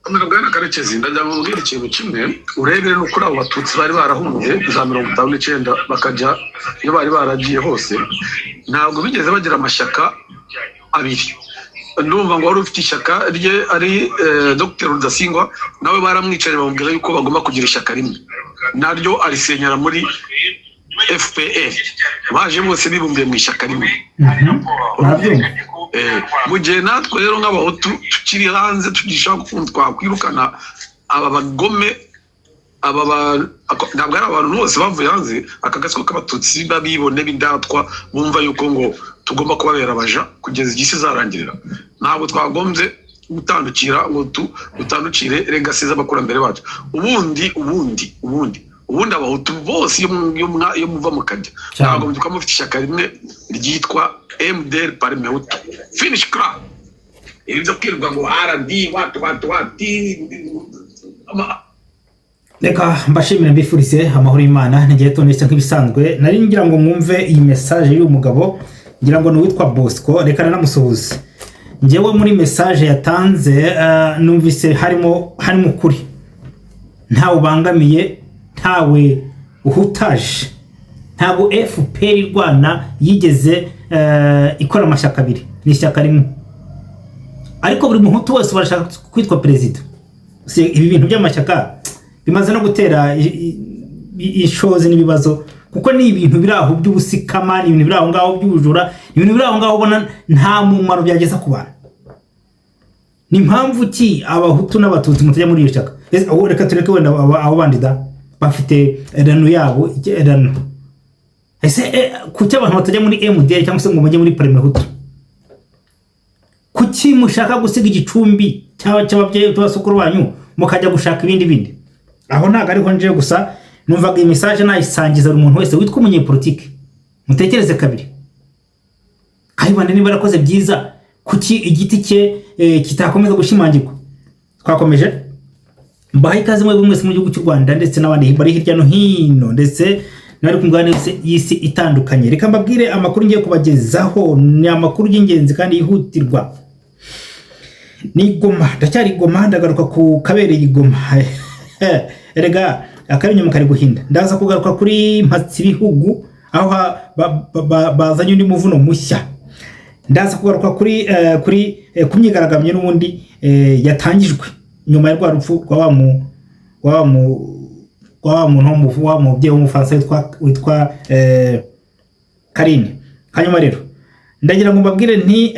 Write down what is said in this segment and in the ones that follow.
Komera, bwana Karekezi. Ndagira ngo mbwire ikintu kimwe, urebere no kuri abo Batutsi bari barahunze za 59, bakajya iyo bari baragiye hose, ntabwo bigeze bagira amashyaka abiri. Ndumva ngo wari ufite ishyaka rye ari Dr Rudasingwa, nawe baramwicaye bamubwira yuko bagomba kugira ishyaka rimwe, naryo arisenyera muri FPR. Baje bose bibumbiye mu ishyaka rimwe. Murabyumva. Mu gihe natwe rero nk'Abahutu tukiri hanze tugishaka ukuntu twakwirukana aba bagome, aba ntabwo ari abantu bose bavuye hanze, aka gatsiko k'Abatutsi b'abibone, b'indatwa, bumva yuko ngo tugomba kubabera abaja kugeza igihe isi izarangirira. Ntabwo twagombye gutandukira ngo dutandukire legacy z'abakurambere bacu. Ubundi Abahutu bose, iyo muva mukajya, ntabwo kuba mufite ishyaka rimwe ryitwa MDR Parmehutu, finish cra. Ibi byo kwirirwa ngo RD wati wati wati Reka mbashimire, mbifurize amahoro y'Imana. Ntigiye tondetse nk'ibisanzwe, nari ngira ngo mwumve iyi message y'uyu mugabo, ngira ngo ni uwitwa Bosco. Reka nanamusuhuze. Njyewe muri message yatanze numvise harimo ukuri, ntawe ubangamiye, ntawe uhutaje. Ntabwo FPR irwana yigeze ikora amashyaka abiri, ni ishyaka rimwe, ariko buri Muhutu wese barashaka kwitwa perezida. Si ibi bintu by'amashyaka bimaze no gutera ishozi n'ibibazo, kuko ni ibintu biri aho by'ubusikama, ni ibintu biri aho ngaho by'ubujura, ni ibintu biri aho ngaho ubona nta mumaro byageza ku bantu. Ni impamvu ki Abahutu n'Abatutsi mutajya muri iyo shyaka? Reka tureke wenda abo bandi da bafite RANU yabo, RANU. Ese kuki abantu batajya muri MDR cyangwa se ngo bajye muri Parmehutu? Kuki mushaka gusiga igicumbi cy'ababyeyi, cy'abasukuru banyu, mukajya gushaka ibindi bindi? Aho ntabwo ariho nje gusa, numvaga iyi message nayisangiza buri muntu wese witwa umunyepolitike. Mutekereze kabiri. Kayibanda niba yarakoze byiza, kuki igiti cye kitakomeza gushimangirwa? Twakomeje. Mbahaye ikaze mwebwe mwese mu gihugu cy'u Rwanda ndetse n'abandi bari hirya no hino, ndetse n'abari ku migabane yose y'isi itandukanye. Reka mbabwire amakuru ngiye kubagezaho, ni amakuru y'ingenzi kandi yihutirwa. Ni Goma, ndacyari Goma, ndagaruka ku kabereye i Goma. Erega akari inyuma kari guhinda. Ndaza kugaruka kuri mpatsibihugu, aho bazanye undi muvuno mushya. Ndaza kugaruka kuri ku myigaragambyo n'ubundi yatangijwe nyuma ya rwa rupfu rwa wa muntu wa mubyeyi w'Umufaransa witwa Karine. Hanyuma rero ndagira ngo mbabwire nti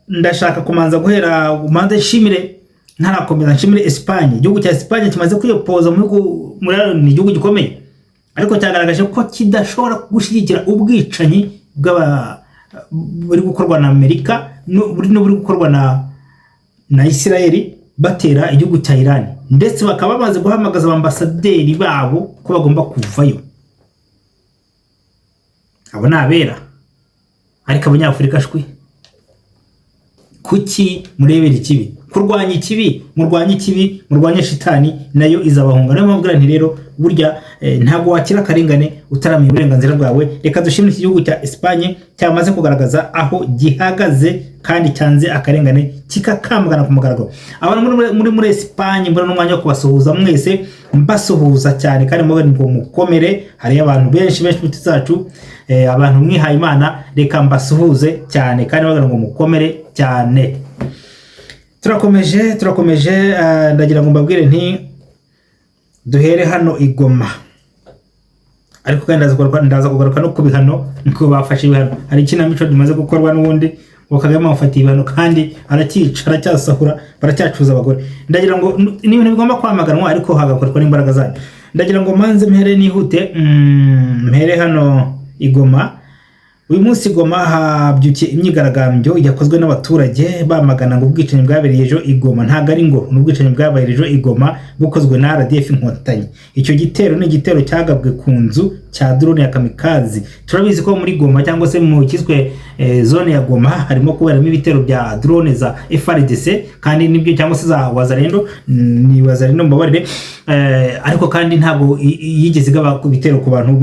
ndashaka kumanza guhera umanze nshimire, ntarakomeza nshimire Espagne. Igihugu cya Espagne kimaze kwiyopoza mu bihugu muri, ni igihugu gikomeye, ariko cyagaragaje ko kidashobora gushyigikira ubwicanyi bw'aba buri gukorwa na Amerika n'uburi gukorwa na Isirayeli batera igihugu cya Iran, ndetse bakaba bamaze guhamagaza abambasaderi babo ko bagomba kuvayo. Abo ni abera, ariko Abanyafurika shwi, kuki murebera ikibi? Kurwanya ikibi, murwanye ikibi, murwanye shitani, nayo izabahunga. Niyo mpamvu nti rero burya ntabwo wakira akarengane utaramenya uburenganzira bwawe. Reka dushimire iki gihugu cya Espagne cyamaze kugaragaza aho gihagaze kandi cyanze akarengane, kikakamagana ku mugaragaro. Abantu muri Espagne, mbona n'umwanya wo kubasuhuza mwese, mbasuhuza cyane kandi mvuga ngo mukomere. Hariyo abantu benshi benshi, inshuti zacu, abantu mwihaye Imana, reka mbasuhuze cyane kandi bagira ngo mukomere cyane. Turakomeje, turakomeje. Ndagira ngo mbabwire nti duhere hano i Goma, ariko kandi ndaza kugaruka no ku bihano, niko bafashe ibihano. Hari ikinamico rimaze gukorwa n'ubundi ngo Kagame amufatiye ibihano, kandi aracyica, aracyasahura, baracyacuza abagore. Ndagira ngo ni ibintu bigomba kwamaganwa, ariko hagakorwa n'imbaraga zanyu. Ndagira ngo manze mpere nihute, mpere hano i Goma. Uyu munsi i Goma habyukiye imyigaragambyo yakozwe n'abaturage bamagana ngo ubwicanyi bwabereye ejo i Goma. Ntabwo ari ngo ni ubwicanyi bwabereye ejo i Goma bukozwe na RDF Inkotanyi. Icyo gitero ni igitero cyagabwe ku nzu. cya drone ya kamikaze. Turabizi ko muri Goma, cyangwa se mu kiswe zone ya Goma, harimo kuberamo ibitero bya drone za FARDC, kandi nibyo, cyangwa se za Wazalendo, ni Wazalendo, mbabarire. Ariko kandi ntabwo yigeze igaba ku bitero ku bantu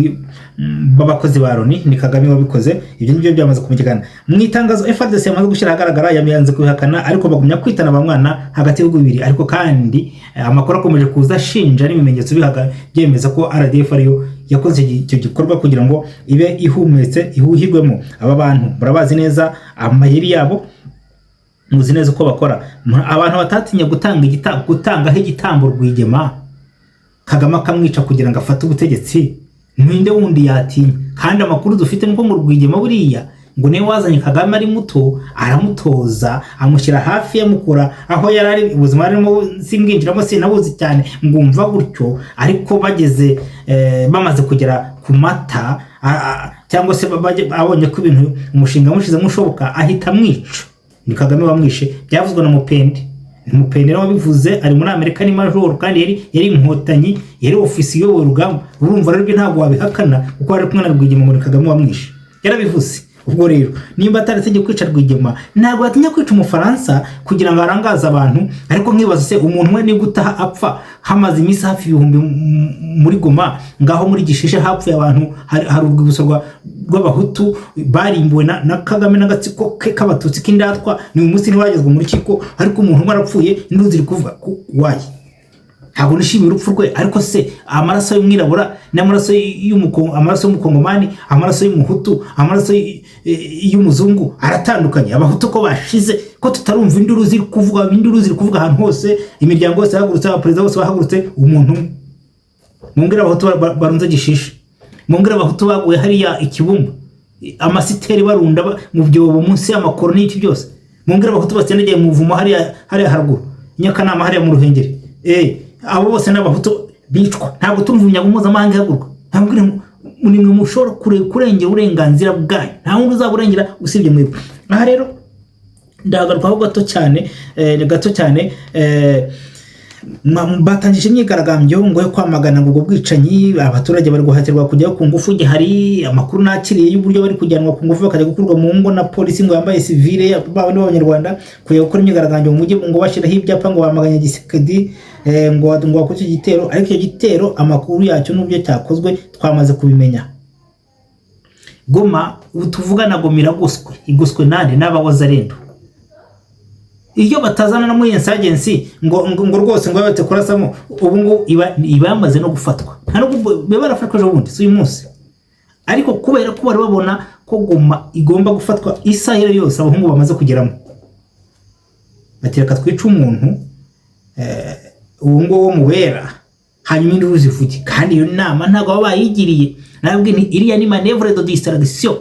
b'abakozi ba Loni, ni Kagame wabikoze. Ibyo ngibyo byamaze kumenyekana mu itangazo FARDC yamaze gushyira ahagaragara. Yanze kubihakana, ariko bagumya kwitana ba mwana hagati y'ibihugu bibiri. Ariko kandi amakuru akomeje kuza ashinja n'ibimenyetso bihaga byemeza ko RDF ariyo yakoze icyo gikorwa kugira ngo ibe ihumetse ihuhirwemo aba bantu. Murabazi neza amayeri yabo, muzi neza uko bakora. Abantu batatinya gutangaho igitambo Rwigema, Kagame akamwica kugira ngo afate ubutegetsi, ninde wundi yatinya? Kandi amakuru dufite nuko ngo Rwigema buriya ngo niwe wazanye Kagame ari muto, aramutoza, amushyira hafi, yamukura aho yari ari. Ubuzima arimo simbwinjiramo, sinabuzi cyane, ngumva gutyo. Ariko bageze bamaze kugera ku mata, cyangwa se abonye ko ibintu umushinga amushyizemo ushoboka, ahita amwica. Ni Kagame wamwishe, byavuzwe na Mupende. Ni Mupende nawe wabivuze, ari muri Amerika, ni majoro, kandi yari inkotanyi, yari ofisiye iyoboye urugamba. Urumva rero ibyo ntabwo wabihakana, kuko ari kumwe na Rwigema, ngo ni Kagame wamwishe, yarabivuze. Ubwo rero nimba atarategeka kwica Rwigema, ntabwo yatinya kwica Umufaransa kugira ngo arangaze abantu. Ariko nkibaza se, umuntu umwe ni gutaha apfa hamaze iminsi hafi 1000 muri Goma, ngaho muri Gishishe hapfuye abantu, hari urwibutso rw'Abahutu barimbuwe na Kagame n'agatsiko ke k'Abatutsi k'indatwa. Ni uyu munsi ntiwagezwa mu rukiko, ariko umuntu umwe arapfuye, induru ziri kuvuga wayi. Ntabwo nishimiye urupfu rwe, ariko se amaraso y'umwirabura n'amaraso amaraso y'umukongomani, amaraso y'umuhutu, amaraso y'umuzungu aratandukanye? Abahutu ko bashize, ko tutarumva induru ziri kuvuga, induru ziri kuvuga ahantu hose, imiryango yose yahagurutse, abaperezida bose bahagurutse, umuntu umwe? Mumbwire Abahutu barunze Gishishe, mumbwire Abahutu baguye hariya Ikibumba, amasiteri barunda mu byobo munsi y'amakoro n'iki byose. Mumbwire Abahutu batsindagiye mu buvumo hariya haruguru Nyakanama, hariya mu Ruhengeri. Abo bose ni Abahutu bicwa, ntabwo tumva imiryango mpuzamahanga ihaguruka. Ntabwo ni mwe mushobora kurengera uburenganzira bwanyu, nta wundi uzaburengera usibye mwebwe. Aha rero ndagarukaho gato cyane, gato cyane. Batangije imyigaragambyo ngo yo kwamagana ngo ubwo bwicanyi. Abaturage bari guhatirwa kujyayo ku ngufu. Hari amakuru nakiriye y'uburyo bari kujyanwa ku ngufu, bakajya gukurwa mu ngo na polisi ngo yambaye civile, baba b'Abanyarwanda, kujya gukora imyigaragambyo mu mujyi, ngo bashyiraho ibyapa ngo bamaganye Tshisekedi, ngo wakoze icyo gitero. Ariko icyo gitero, amakuru yacyo n'uburyo cyakozwe twamaze kubimenya. Goma ubu tuvugana, Goma iragoswe. Igoswe nande? N'Abawazalendo. Iyo batazana no muri insurgency ngo rwose ngo bate kurasamo, ubu ngo iba yamaze no gufatwa, nta nubwo biba barafashwe ejo bundi, si uyu munsi. Ariko kubera ko bari babona ko Goma igomba gufatwa isaha iyo yose, abahungu bamaze kugeramo bati: "Reka twice umuntu uwo nguwo mubera, hanyuma induru zivuge." Kandi iyo nama ntabwo baba bayigiriye. Nabwo ni iriya ni manœuvre de distraction,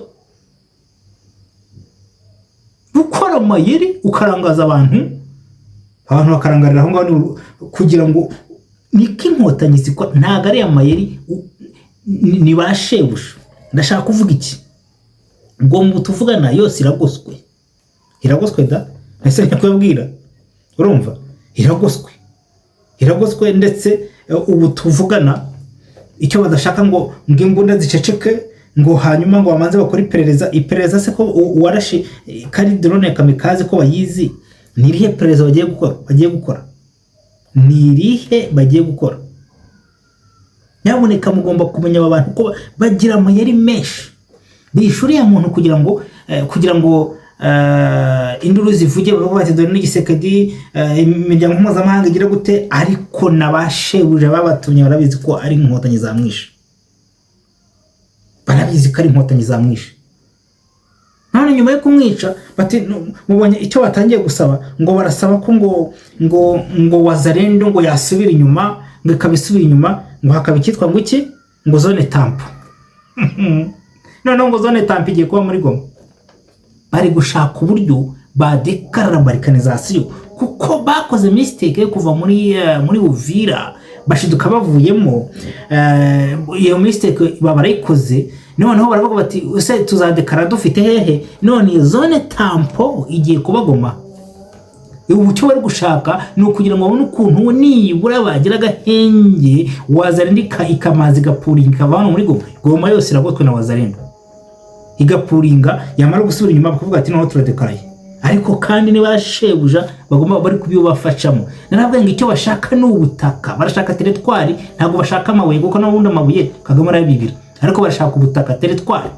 gukora amayeri ukarangaza abantu, abantu bakarangarira aho ngaho, kugira ngo niko Inkotanyi zikora. Ntabwo ari amayeri, ni ba shebuja. Ndashaka kuvuga iki? Ngo mu tuvugana yose iragoswe, iragoswe da. Ese nyakubabwira, urumva iragoswe, iragoswe. Ndetse ubu tuvugana icyo badashaka ngo imbunda ziceceke, ngo hanyuma ngo bamanze bakore iperereza. Iperereza se ko uwarashe kari drone ya kamikaze ko bayizi, ni irihe perereza bagiye gukora? Bagiye gukora ni irihe bagiye gukora? Nyamuneka mugomba kumenya aba bantu ko bagira amayeri menshi. Bishe uriya muntu kugira ngo induru zivuge, bavuga bati: "Dore n'Tshisekedi," imiryango mpuzamahanga igira gute. Ariko na ba shebuja babatumye barabizi ko ari Inkotanyi zamwishe, barabizi ko ari Inkotanyi zamwishe. None nyuma yo kumwica bati mubonye icyo batangiye gusaba? Ngo barasaba ko ngo Wazalendo ngo yasubira inyuma, ngo ikaba isubira inyuma, ngo hakaba icyitwa ngo iki, ngo zone tampon. Noneho ngo zone tampon igiye kuba muri Goma. Bari gushaka uburyo badekarara balkanisation, kuko bakoze mistake yo kuva muri Uvira, bashiduka bavuyemo. Iyo mistake baba barayikoze, noneho baravuga bati: "Ese tuzadekara dufite hehe?" None iyo zone tampon igiye kuba Goma. Ubu icyo bari gushaka ni ukugira ngo babone ukuntu nibura bagira agahenge, Wazalendo ikamaza igapuringa, ikava hano muri Goma. Goma yose iragotwe na Wazalendo, igapuringa, yamara gusubira inyuma bakavuga ati: "Noneho turadekaraye." Ariko kandi niba shebuja bagomba bari kubibafashamo. Narabwiye ngo icyo bashaka ni ubutaka, barashaka territoire, ntabwo bashaka amabuye, kuko n'ubundi amabuye Kagame arayabibira, ariko barashaka ubutaka, territoire.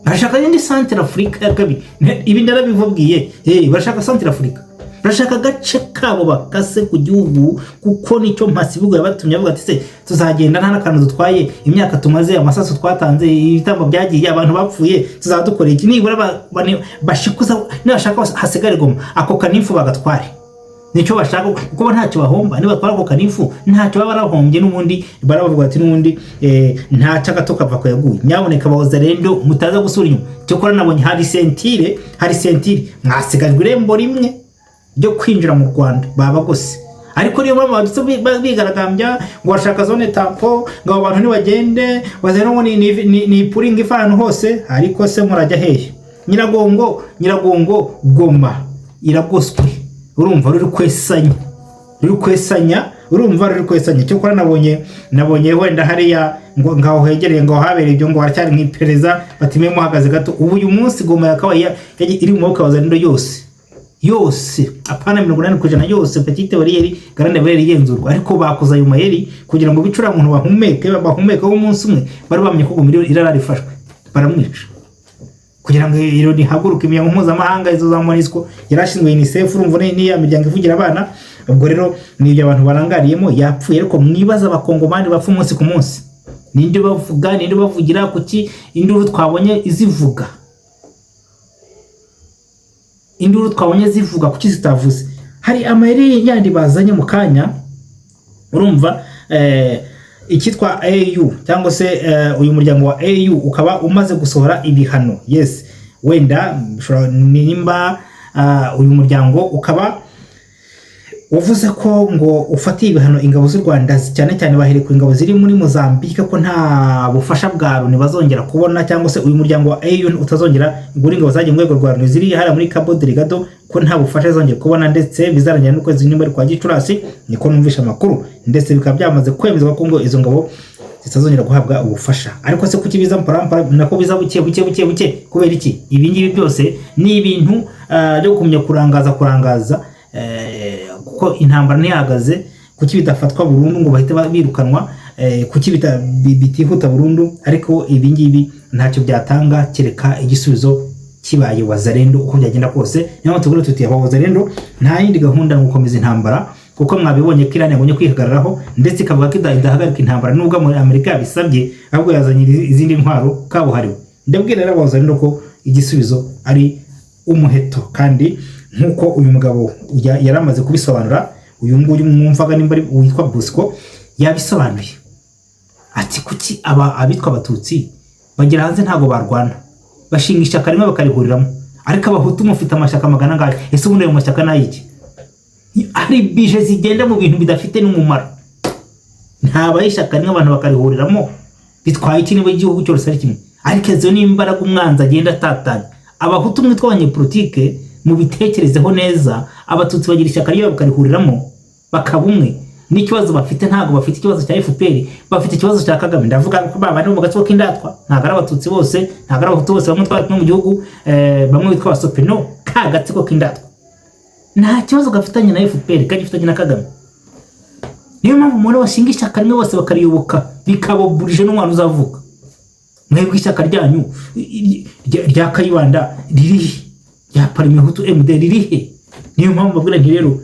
Barashaka indi Centrafrique ya kabiri. Ibi narabivubwiye. Hey, barashaka Centrafrique, barashaka agace kabo bakase ku gihugu, kuko nicyo mpasibugo yabatumye avuga ati: "Se tuzagenda nta n'akantu dutwaye? Imyaka tumaze, amasasu twatanze, ibitambo byagiye, abantu bapfuye, tuzaba iki?" Nibura bashikuza, nibashaka hasigare Goma, ako kanifu bagatware. Nicyo bashaka, kuko ntacyo bahomba. Nibatwara ako kanifu ntacyo baba barahombye. N'ubundi barabavuga ati n'ubundi ntacyo, agato kava ko yaguye. Nyaboneka Abawazalendo, mutaza gusura inyuma. Cyokora nabonye hari ceinture, hari ceinture, mwasigajwe irembo rimwe ryo kwinjira mu Rwanda, babagose. Ariko niyo mpamvu badutse bigaragambya ngo bashaka zone tampon, ngo abo bantu ntibagende, bazana ngo ni puringa iva ahantu hose. Ariko se murajya hehe? Nyiragongo, Nyiragongo, Goma iragoswe. Urumva ruri kwesanya, ruri kwesanya, urumva ruri kwesanya. Cyokora nabonye wenda hariya ngo ngaho hegereye, ngo habereye ibyo, ngo haracyari mu iperereza, batime muhagaze gato. Ubu uyu munsi Goma yakabaye iri mu maboko ya Wazalendo yose yose, apana 80% yose, petite barrière, grande barrière igenzurwa. Ariko bakoze ayo mayeri kugira ngo bicure muntu bahumeke, bahumeke umunsi umwe. Bari bamenye ko Goma irara ifashwe, baramwica kugira ngo iyo ntihaguruke imiryango mpuzamahanga, izo za MONUSCO yarashinzwe, UNICEF, urumva niya miryango ivugira abana. Ubwo rero ni ibyo abantu barangariyemo, yapfuye. Ariko mwibaza Abakongomani bapfa umunsi ku munsi, ninde bavuga? Ninde bavugira? Kuki induru twabonye izivuga, induru twabonye zivuga, kuki zitavuze? Hari amayeri yandi bazanye mu kanya. Urumva icyitwa AU cyangwa se uyu muryango wa AU ukaba umaze gusohora ibihano. Yes, wenda nimba uyu muryango ukaba wavuze ko ngo ufatiye ibihano ingabo z'u Rwanda, cyane cyane bahereye ku ingabo ziri muri Mozambique, ko nta bufasha bwa Loni bazongera kubona, cyangwa se uyu muryango wa AU utazongera ngo ingabo zagiye mu rwego rwa Loni ziri hariya muri Cabo Delgado, ko nta bufasha zongera kubona, ndetse bizarangira n'ukwezi nimba ari kwa Gicurasi, niko numvisha amakuru. Ndetse bikaba byamaze kwemezwa ko ngo izo ngabo zitazongera guhabwa ubufasha. Ariko se kuki biza mparampara, nako biza buke buke buke buke, kubera iki? Ibi ngibi byose ni ibintu byo kumenya kurangaza, kurangaza, kuko intambara ntihagaze. Kuki bidafatwa burundu ngo bahite birukanwa? Kuki bitihuta burundu? Ariko ibi ngibi ntacyo byatanga kereka igisubizo kibaye Wazalendo, uko byagenda kose. Niyo mpamvu tuvuga tuti aba Wazalendo nta yindi gahunda yo gukomeza intambara, kuko mwabibonye ko Iran yagumye kwihagararaho, ndetse ikavuga ko idahagarika intambara nubwo muri Amerika yabisabye, ahubwo yazanye izindi ntwaro kabuhariwe. Ndabwira rero Abawazalendo ko igisubizo ari umuheto, kandi nk'uko uyu mugabo yari amaze kubisobanura, uyu nguyu mwumvaga nimba ari witwa Bosco, yabisobanuye ati: "Kuki aba abitwa Abatutsi bagera hanze ntabwo barwana, bashinga ishyaka rimwe bakarihuriramo, ariko Abahutu mufite amashyaka magana angahe? Ese ubundi ayo mashyaka ni ay'iki?" Hari bije zigenda mu bintu bidafite n'umumaro. Ntabaye ishyaka rimwe abantu bakarihuriramo, bitwaye iki niba igihugu cyose ari kimwe? Ariko izo ni imbaraga umwanzi agenda atatanya. Abahutu mwitwa abanyepolitike, mubitekerezeho neza. Abatutsi bagira ishyaka ryabo bakarihuriramo, bakaba umwe. N'ikibazo bafite, ntabwo bafite ikibazo cya FPR, bafite ikibazo cya Kagame. Ndavuga ko baba bari mu gatsiko k'indatwa, ntabwo ari Abatutsi bose, ntabwo ari Abahutu bose, bamwe twari kumwe mu gihugu, bamwe bitwa Abasopeno. Ka gatsiko k'indatwa nta kibazo gafitanye na FPR, kagifitanye na Kagame. Niyo mpamvu mubona bashinga ishyaka rimwe bose bakariyoboka, bikaboburije n'umwana uzavuka. Mwebwe ishyaka ryanyu rya Kayibanda ririhe? Rya Parmehutu MD ririhe? Niyo mpamvu babwira nti rero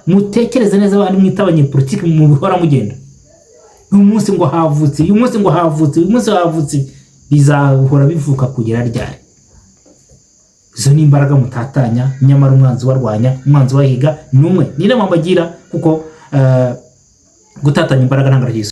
mutekereze neza, abandi mwita abanyepolitiki mu bihora mugenda, uyu munsi ngo havutse, uyu munsi ngo havutse, uyu munsi havutse, bizahora bivuka kugera ryari? Izo ni imbaraga mutatanya, nyamara umwanzi ubarwanya, umwanzi ubahiga ni umwe. Ni inama mbagira, kuko gutatanya imbaraga ntabwo ari byiza.